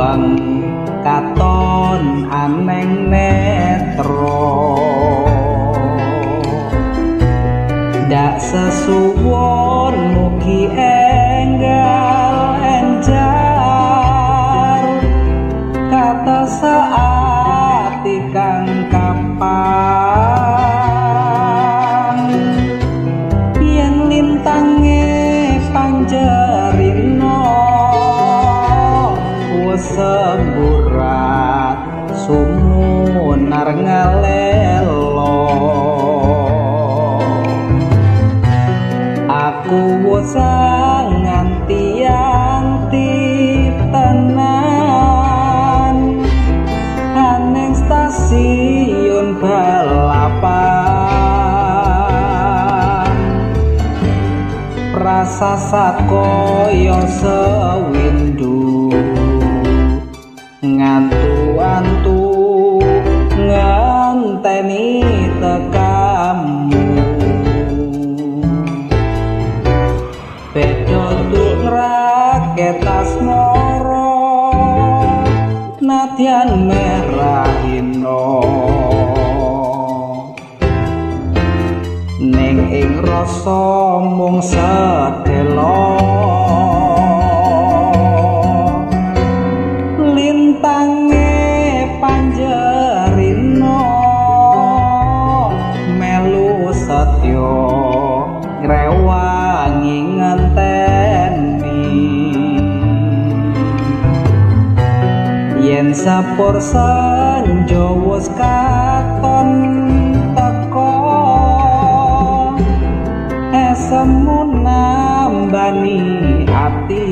weteng katon aneng netro. Dak sesuwun mugi enggal enjar kata saat kang kapan yen lintange panjerino wis semburat sumunar ngalelo. Aku wis nganti-anti tenan aneng stasiun balapan, rasa sakoyo sewindu ngantu-antu ngenteni tekamu. Beda tuk raket asmara nadyan merahino ning ing rasa mung sedelo lintange panjerino melu setya ngrewangi ngenteni. Yen sapur senja wis katon teka esemu nambani ati.